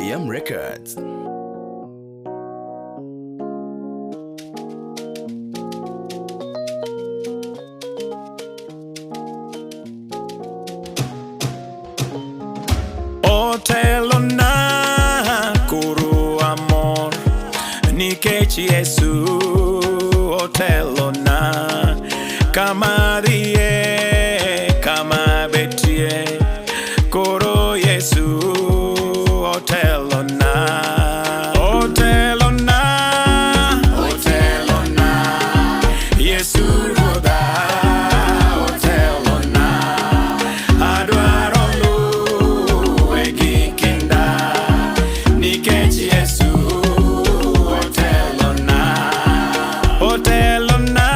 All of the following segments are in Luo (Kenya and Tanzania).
AM Records. Otelona koro amor nikech Yesu otelona kama dhiye kama betie koro Yesu otelona otelona otelona Yesu ruodha otelona adwaro luwe gi kinda nikech Yesu otelona otelona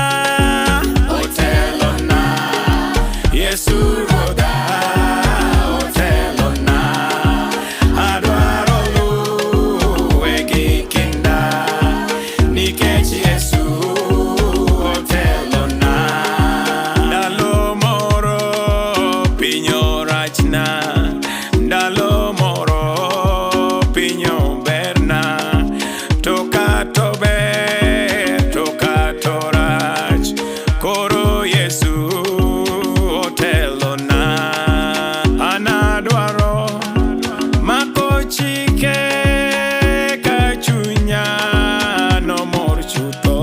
otelona Yesu ruodha otelona adwaro luwe gi kinda nikech Yesu otelona ndalo moro piny orachna ndalo moro piny oberna to kata ober to kata orach koro Yesu otelona an adwaro mako chike ka chunya nomor chutho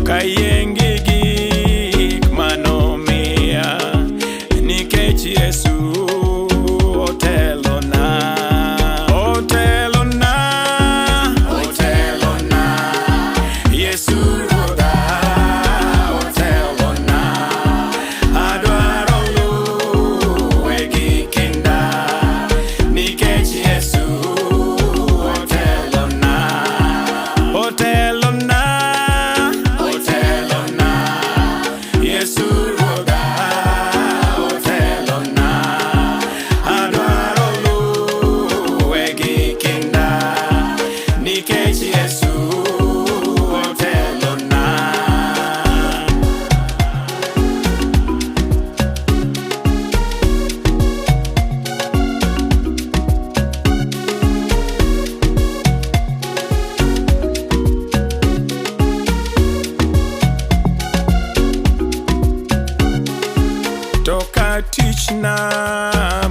kayieng' gi gik manomiya nikech Yesu otelona otelona otelona Yesu ruodha otelona adwaro luwe gi kinda nikech Yesu otelona otelona otelona Yesu ruodha otelona adwaro luwe gi kinda nikech Yesu otelona. To ka tichna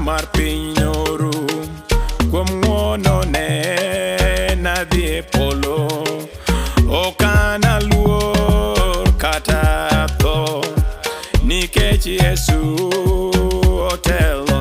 mar piny norum kuom ng'wonone nadhi e polo ok analuor kata tho nikech Yesu otelona.